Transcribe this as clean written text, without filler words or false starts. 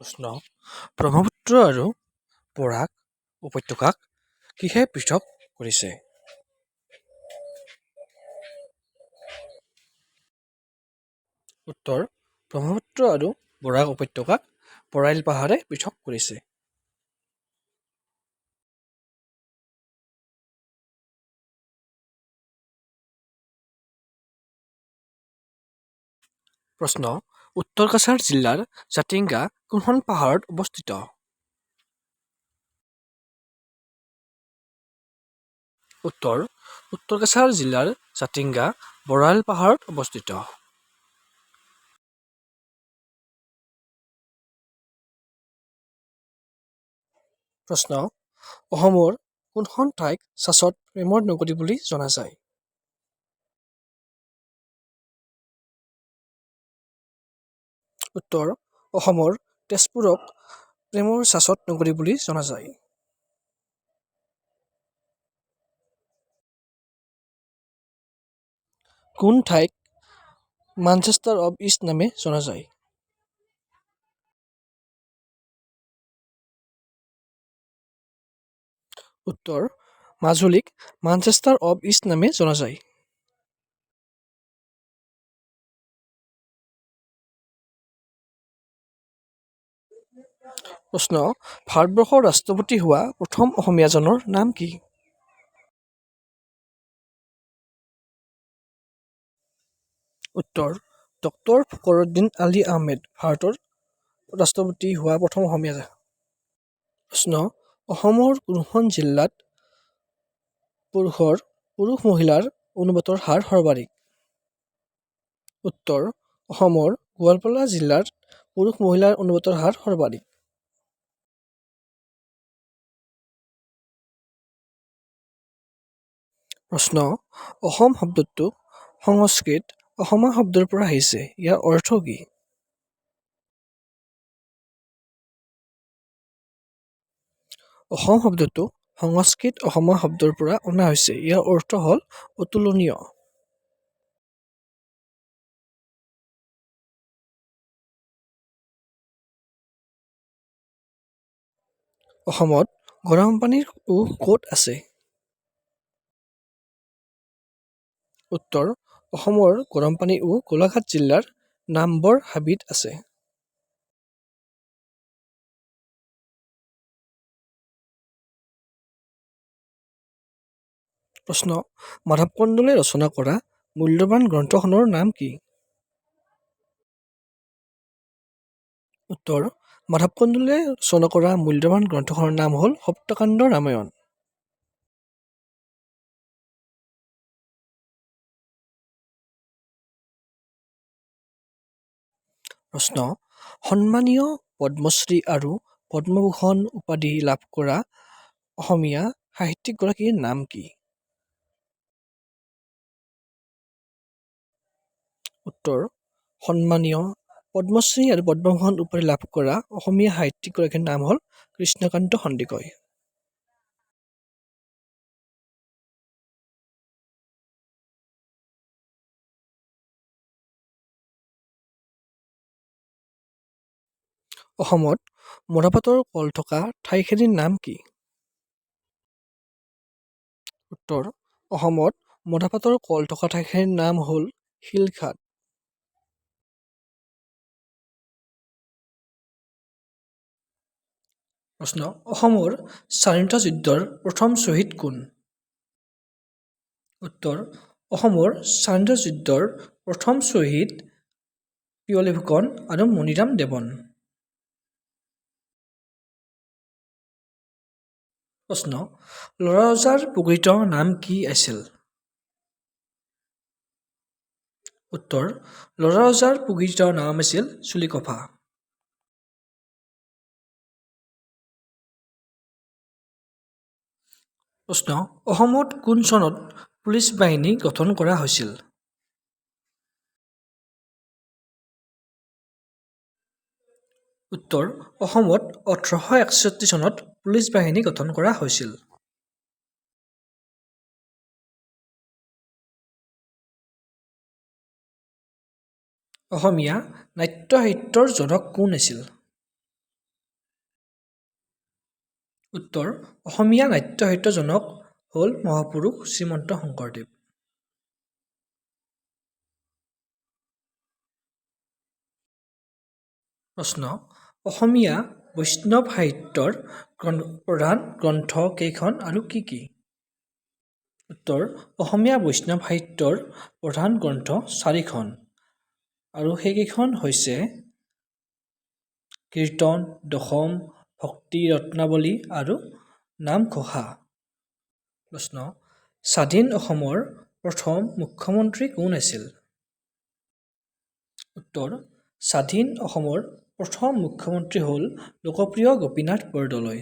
প্ৰশ্ন, ব্ৰহ্মপুত্ৰ আৰু বৰাক উপত্যকাক কিহে পৃথক কৰিছে? উত্তৰ, ব্ৰহ্মপুত্ৰ আৰু বৰাক উপত্যকাক বৰাইল পাহাৰে পৃথক কৰিছে। প্ৰশ্ন, উত্তৰ কাছাৰ জিলাৰ জাতিংগা কোনখন পাহাৰত অৱস্থিত? উত্তৰ, উত্তৰ কাছাৰ জিলাৰ জাতিংগা বৰাইল পাহাৰত অৱস্থিত। প্ৰশ্ন, অসমৰ কোনখন ঠাইক শাশ্বত প্ৰেমৰ নগৰী বুলি জনা যায়? উত্তৰ, অসমৰ তেজপুৰক প্ৰেমৰ শাশ্বত নগৰী বুলি জনা যায়। কোন ঠাইক মানচেষ্টাৰ অৱ ইষ্ট নামে জনা যায়? উত্তৰ, মাজুলীক মানচেষ্টাৰ অৱ ইষ্ট নামে জনা যায়। প্ৰশ্ন, ভাৰতবৰ্ষৰ ৰাষ্ট্ৰপতি হোৱা প্ৰথম অসমীয়াজনৰ নাম কি? উত্তৰ, ডক্টৰ ফকৰুদ্দিন আলি আহমেদ ভাৰতৰ ৰাষ্ট্ৰপতি হোৱা প্ৰথম অসমীয়া। প্ৰশ্ন, অসমৰ কোনখন জিলাত পুৰুষ মহিলাৰ অনুপাতৰ হাৰ সৰ্বাধিক? উত্তৰ, অসমৰ গোৱালপাৰা জিলাত পুৰুষ মহিলাৰ অনুপাতৰ হাৰ সৰ্বাধিক। প্ৰশ্ন, অসম শব্দটো সংস্কৃত অসমা শব্দৰ পৰা আহিছে, ইয়াৰ অৰ্থ কি? অসম শব্দটো সংস্কৃত অসমা শব্দৰ পৰা অনা হৈছে, ইয়াৰ অৰ্থ হ'ল অতুলনীয়। অসমত গৰম পানীৰ উঁহ ক'ত আছে? উত্তৰ, অসমৰ গৰম পানীৰ উঁহ গোলাঘাট জিলাৰ নামবৰ হাবিত আছে। প্ৰশ্ন, মাধৱ কন্দলীয়ে ৰচনা কৰা মূল্যৱান গ্ৰন্থখনৰ নাম কি? উত্তৰ, মাধৱ কন্দলীয়ে ৰচনা কৰা মূল্যৱান গ্ৰন্থখনৰ নাম হ'ল সপ্তকাণ্ড ৰামায়ণ। প্ৰশ্ন, সন্মানীয় পদ্মশ্ৰী আৰু পদ্মভূষণ উপাধি লাভ কৰা অসমীয়া সাহিত্যিকগৰাকীৰ নাম কি? উত্তৰ, সন্মানীয় পদ্মশ্ৰী আৰু পদ্মভূষণ উপাধি লাভ কৰা অসমীয়া সাহিত্যিকগৰাকীৰ নাম হ'ল কৃষ্ণকান্ত সন্দিকৈ। অসমত মৰাপাটৰ কল থকা ঠাইখিনিৰ নাম কি? উত্তৰ, অসমত মৰাপাটৰ কল থকা ঠাইখিনিৰ নাম হ'ল শিলঘাট। প্ৰশ্ন, অসমৰ স্বাধীনতা যুদ্ধৰ প্ৰথম শ্বহীদ কোন? উত্তৰ, অসমৰ স্বাধীনতা যুদ্ধৰ প্ৰথম শ্বহীদ পিয়লি ফুকন আৰু মণিৰাম দেৱান। প্ৰশ্ন, ল'ৰা ৰজাৰ প্ৰকৃত নাম কি আছিল? উত্তৰ, ল'ৰা ৰজাৰ প্ৰকৃত নাম আছিল চুলিকফা। প্ৰশ্ন, অসমত কোন চনত পুলিচ বাহিনী গঠন কৰা হৈছিল? উত্তৰ, অসমত 1861 চনত পুলিচ বাহিনী গঠন কৰা হৈছিল। অসমীয়া নাট্য সাহিত্যৰ জনক কোন আছিল? উত্তৰ, অসমীয়া নাট্য সাহিত্যৰ জনক হ'ল মহাপুৰুষ শ্ৰীমন্ত শংকৰদেৱ। প্ৰশ্ন, অসমীয়া বৈষ্ণৱ সাহিত্যৰ প্ৰধান গ্ৰন্থ কেইখন আৰু কি কি? উত্তৰ, অসমীয়া বৈষ্ণৱ সাহিত্যৰ প্ৰধান গ্ৰন্থ চাৰিখন আৰু সেইকেইখন হৈছে কীৰ্তন, দশম, ভক্তি ৰত্নাৱলী আৰু নামঘোষা। প্ৰশ্ন, স্বাধীন অসমৰ প্ৰথম মুখ্যমন্ত্ৰী কোন আছিল? উত্তৰ, স্বাধীন অসমৰ প্ৰথম মুখ্যমন্ত্ৰী হ'ল লোকপ্ৰিয় গোপীনাথ বৰদলৈ।